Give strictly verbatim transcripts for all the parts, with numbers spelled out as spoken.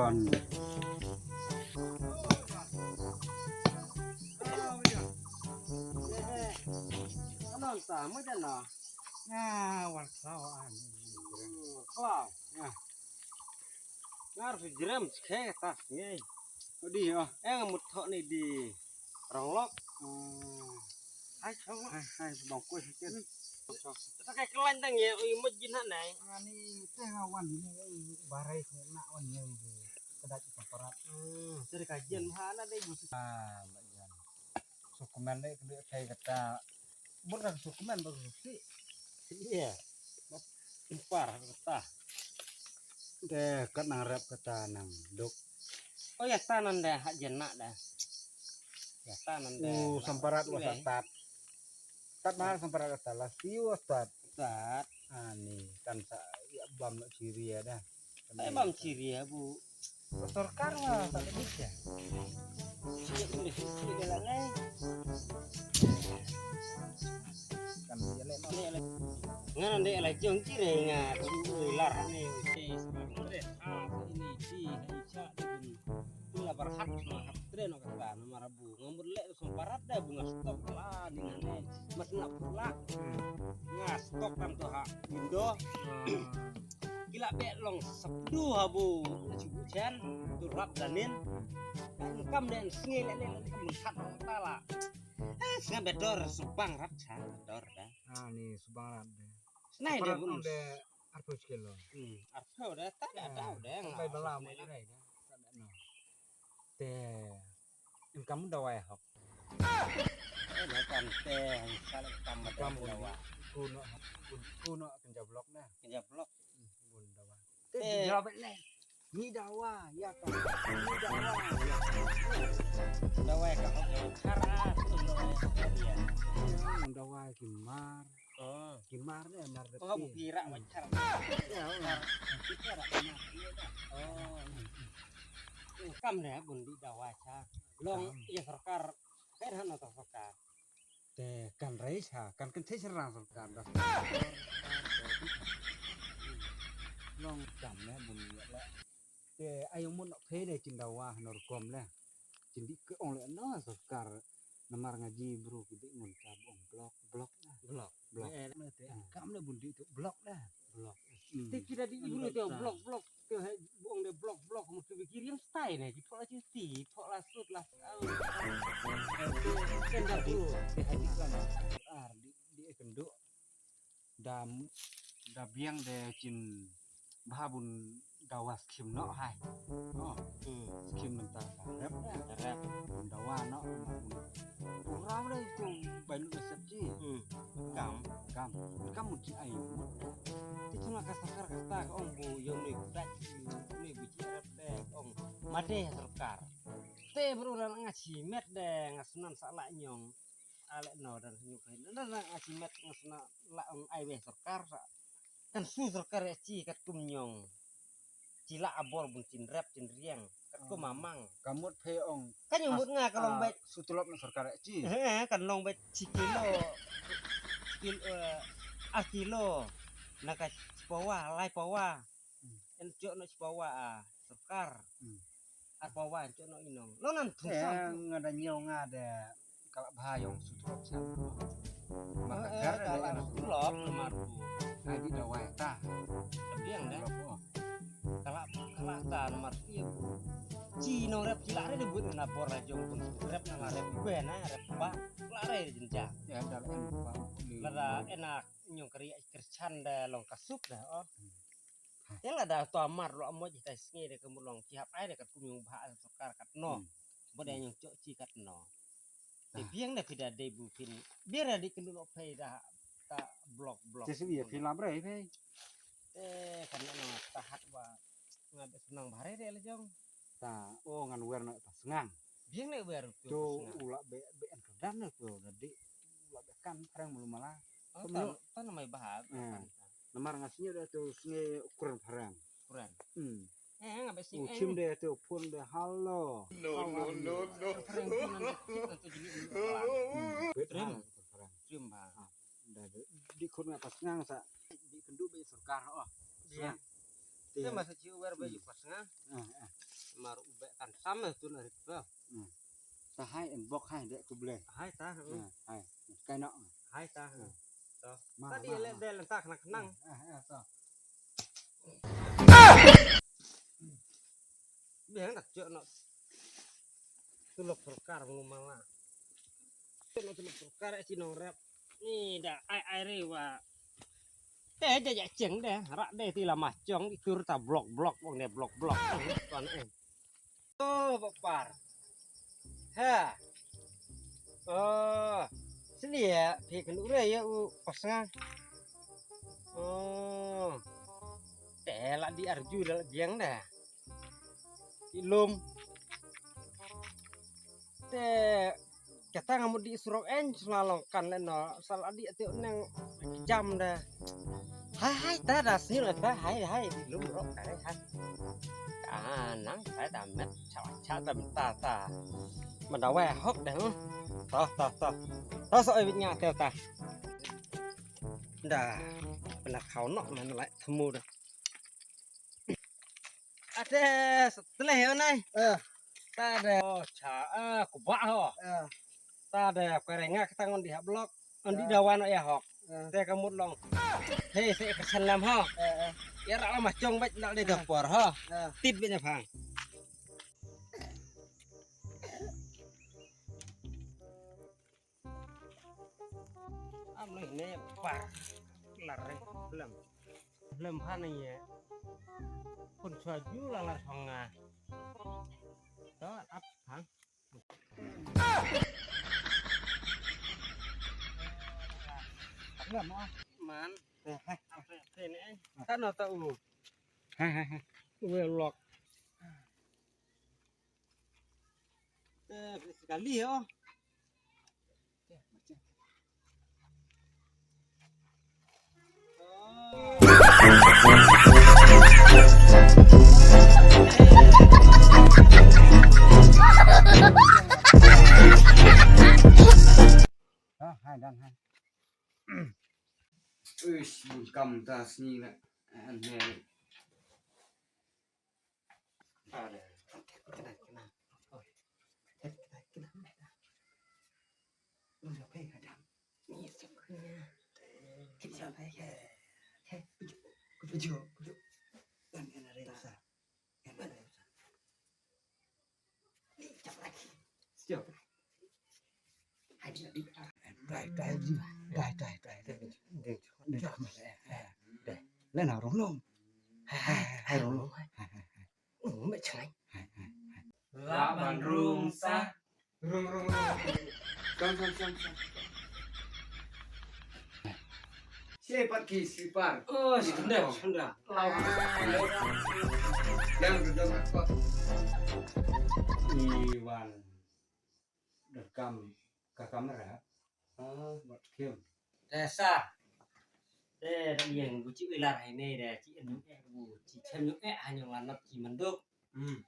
Kon. Anon ta mo jana. Nga wan khlaw an. Khlaw. Nga. Ngar su jrem skhe tas ngai. Odi oh. Eng mut tho ni di ronglok. Hai chong. Hai hai bang koi sikit. Ta kai klan dang ye ui mut jin ha nai. Ani te nga wan ni barai ko na wan ni. Kedat parat. Te ka jin ha na dei bu. Ah, ba jin. Su kmen dei kedua kai kata. Bur ka su kmen ba su si. Iya. Impar kata. De kat nang rep kata nang duk. Oh ya ta nan de ha jin na de. Ya ta nan de. Oh, samparat wa tat. Tat mahal samparat kata la si wa tat. Tat. Ani kan sa ya bam nak Syria dah. Ai bam Syria bu. Sorkar wa tak ada bisa. Siap ni, siap dia lah lai. Kan dia lek mana lek. Ngan ande lai jong kire nga tu lar ni. Ini di Aisyah tu. Tu la berhak ma hak tren no kata nama rabu. Ngamur lek tu semparat dah bunga stok lah ni nane. Mas nak pula. Nga stok kan tu ha. Indo. Kila bek long sabdu habu na chibu chen tu rap danin. Kam den sngi le le le kam khat ta la. Eh, snga bedor subang rap cha dor da. Ah, ni subang rap da. Snai de bun de arphew kilo. Hmm, arphew da ta da da da. Bai bala mai rai da. Ta da no. Te income dawai hok. Eh, na kan te sal kam kam dawa. Kuno kuno kan jablok na. Kan jablok. Bun dawa. Te jawab le. Ni dawa ya ka. Ni dawa. Dawa ka hok. Kara tu dawa. Dawa kimar. Oh. Kimar ne mar. Oh, bu kira wajar. Ya. Kira. Oh. Kam ne bun di dawa cha. Long ya sorkar. Kan hana sorkar. Te kan rei cha kan kan te serang sorkar da. Long kam ne bun ya le. Te ayong mun nok phe de chin dawa nor kom le. Chin di ke ong le no sorkar namar ngaji bro ki di ngun cha bong blok blok na. Blok. Blok. Eh, te kam le bun di tu blok da. Blok. Te kira di bro te blok blok. Te hai bong de blok blok mesti bikin yang style ne. Ki thola cuti, thola sut lah. Ken da bro. Te hai di kan. Ar di di kenduk. Da da biang de chin bha bun dawa skim no hai. No. Hmm. Skim mynta ka rep. Rep. Bun dawa no. Pura de tu bai lu sep ji. Hmm. Kam. Kam. Kam mungkin ai. Ti chuna ka sorkar kata ka ong bu yong ni kudat ni bu ji rep de ong. Made sorkar. Te bru la nga chi met de nga sunan sa la nyong. Ale no dan nyu kai na na achi met ngasna la ong ai weh sorkar sa. Kan su sorkar ya chi kat kum nyong. Chi la abor bun chin rep chin riang kat kum amang. Kamut phe ong. Kan nyong mut nga ka long bet. Su tulop na sorkar ya chi. He kan long bet chi kilo. Chi kilo, eh, a kilo. Na ka chi pawa lai pawa. En chok no chi pawa a sorkar. Ar pawa chok no inong. No nan thung sam. Nga da nyau nga da kala bha yong su tulop chan. Ma ka gar da la su tulop na mar bu. Ai di da wai ta. Biang da. Kala kala ta na mar ti bu. Chi no rep chi la re de bu na bor la jong bu rep na la rep be na rep ba. La re jin ja. Ya da en ba. La da enak nyong kari kerchan da long kasuk da. Oh. Te la da to amar lo amo ji tai sngi de ka mulong ki hap ai de kat kum yung bha sorkar kat no. Bo de yung chok chi kat no. Te biang de phi da de bu phin. Biang de kendu lo phai da ta blok blok. Te sini ya phi lam re phai. Te kan no ta hat wa nga de senang bhare de la jong. Ta o ngan wer no ta sngang. Biang de wer tu. Tu ula be be an kerdan tu da di ula be kan pharang mulu mala. Oh, tan tan mai bha. Namar nga sngew da tu sngew ukuran pharang. Ukuran. Hmm. Eh, nga besi. U chim da tu phone da hello. No, no, no, no. Pharang tu nan tu jini. Pharang. Trim ba. Da di khun nga pas ngang sa. Di kendu be sorkar oh. Iya. Te ma sa ji wer ba ju pas nga. Ah, ah. Mar u be kan sam tu na rit ba. Hmm. Ta hai en bok hai de ku ble. Hai ta. Hmm. Ah, hai. Kai nok. Hai ta. Hmm. To. Ma, tadi ma, le ma. De lentak nak nang. Ah, ah, to. Biang dak jok nok. Tulok sorkar ngumala. Tulok, tulok sorkar eh, Cino rep. Ni da ai ai re wa. Te ja ja cheng de, rak de ti la ma chong, i tur ta blok blok, wang de blok blok. Kon eh. Oh, bapar. Ha. Oh. Sini ya, phi kan ure ya u pas nga. Oh. Te la di arju la biang de. Ilum. Te kata nga mut di surok en selalu kan le no sal adi ati neng jam da. Hai hai ta da sini le ta hai hai di lum rok hai hai. Kanang ta da met cha cha ta ta ta. Ma da wai hok da. Hmm. Ta ta ta. Ta so ai bit nga te ta. Da. Pernah kau nok mana lai temu da. Ate, seteleh ya nai. Eh. Ta de. Oh, cha, ah, ku ba ho. Eh. Ta de, ku renga kita ngon di ha blok. Ngon di dawan ya hok. Eh. Te ka mut long. Hei, se ka san lam ho. Eh, eh. Ya ra ma chong bait nak de ka por ho. Eh. Tit bait nya phang. Am lei ne par lar re lem. Lem han ye. Kun chua ju la lar hong nga. To ap hang. Lem ah. Man. Eh, hai. Apa te ne? Kan no ta u. Hai, hai, hai. Welok. Eh, sekali ya. Ah, hai, done, hai. Uish, bun kam ta sni na. An ne. Dai, dai, dai, dai, dai. Dai, dai, dai. Dai. Lena rong long. Hai, hai, hai, rong long. Hai, hai, hai. Ung, me chang. Hai, hai, hai. La ban rung sa. Rung, rung, rung. Sang, sang, sang, sang. Siapa ki sipar? Oh, sendal, sendal. Yang duduk apa? Iwan. Rekam ka kamera. Ah, buat game. Te sa. Te da ïeng bu chi ular hai ne da chi en eh bu chi chem eh ha nyong lanot chi manduk. Hmm.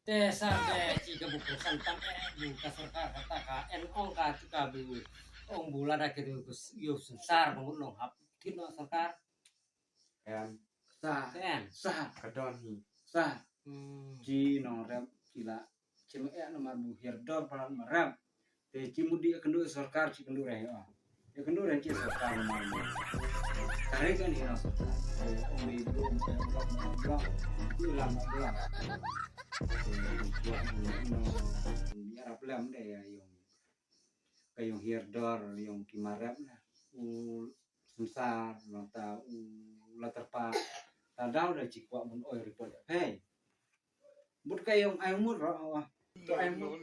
Te sa te chi ka bu kongsan tam eh bu ka sorkar kata ka en ong ka tu ka bu ong bu lada ke tu ku yu sensar bu long hap thit no sorkar. Em. Sa. Em. Sa. Ka don hi. Sa. Hmm. Chi nongrep chi la. Chi ma eh namar bu hiar dor palat ma rep. Te chi mut di ïa kynduh sorkar chi kynduh reh ïa. Ïa kynduh reh chi sorkar namar ma. Ka reh kan hi na sorkar. Te ong dei bu ong dei blok ma blok. Ku lam ma blok. Te buat no ïa rap lem de ïa ïong. Ka ïong hiar dor ïong ki ma rep na. U Sensar, nangta u la tyrpad. Ta daw da chi kwah bun oi report ïa phi. But ka ïong ai mut ro wa. To ai mut.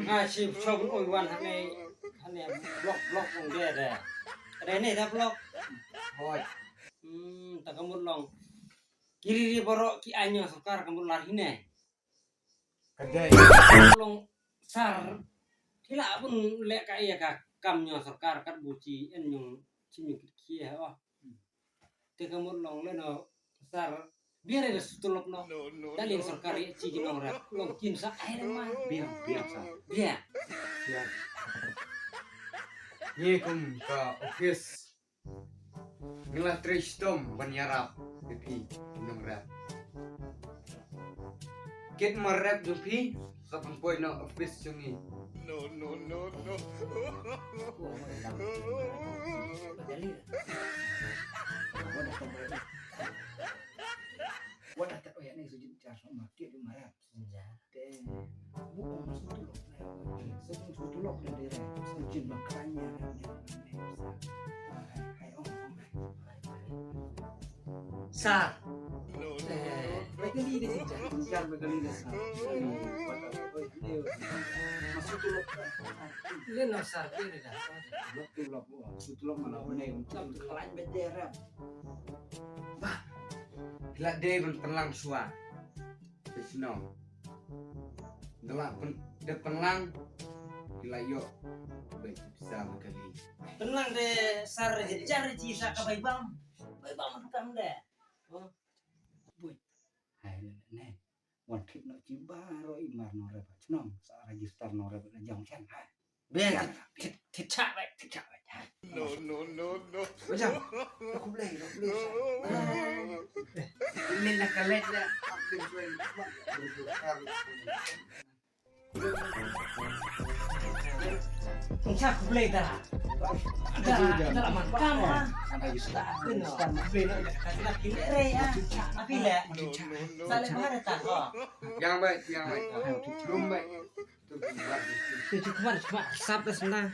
Nga chi cho bun oi wan hane, hane blok, blok ong de de. Ka dei ne da blok. Hoi. Hmm, ta ka mut long. Ki ri ri baroh ki ai ñiong sorkar ka mut lar hine. Ka dei. Long sar. Ki la bun leh ka ïa ka kam ñiong sorkar kat bu chi en ñiong chi ñiong kit khie ha oh. Te ka mut long leh no sar. Biar ïa ka sutulop no. Da ling sorkar ïa chi ki nongrep. Long kin sa ai ma. Biar, biar sa. Biar. Biar. Ni kum ka office. Ngi la trei shitom ban ïarap ïa phi nongrep. Kit ma rep jong phi sa pynpoi na office jong ngi. No, no, no, no. Wat ata oya ne sujud jar sama kit ma rep. Te bu ong sutulok. Sutulok de dire. Sujud ma kanya. Hai ong ong. Sar. Eh, baik kali dia sejak. Sejak baik kali dia sar. Masuk tulok. Dia no sar dia dah. Tulok, tulok. Masuk tulok mana mana yang macam tu. Kelain bejera. Bah. Kila dia pun pernah suah. Te shnong. Da la pyn-, da pynlang, ki la ïoh bad ki pisa ba kali. Pynlang de sar hajar ji sa ka bai bam. Bai bam kam de. Oh. Bui. Hai ne, ne. Wan thik noh ji baroh i mar nongrep shnong. Sa register nongrep la jong chen hai. Biar thit, thit, thit chak bai, thit chak bai. No, no, no, no. Macam, no khublei, no khublei. Ini nak kalet dah. Macam khublei dah. Dah, dah lama kamu ah. Khublei nak kata nak kiri ya. Apa le? Salah mana tak kau? Yang baik, yang baik. Belum baik. Tu kumar, kumar sap dah sana.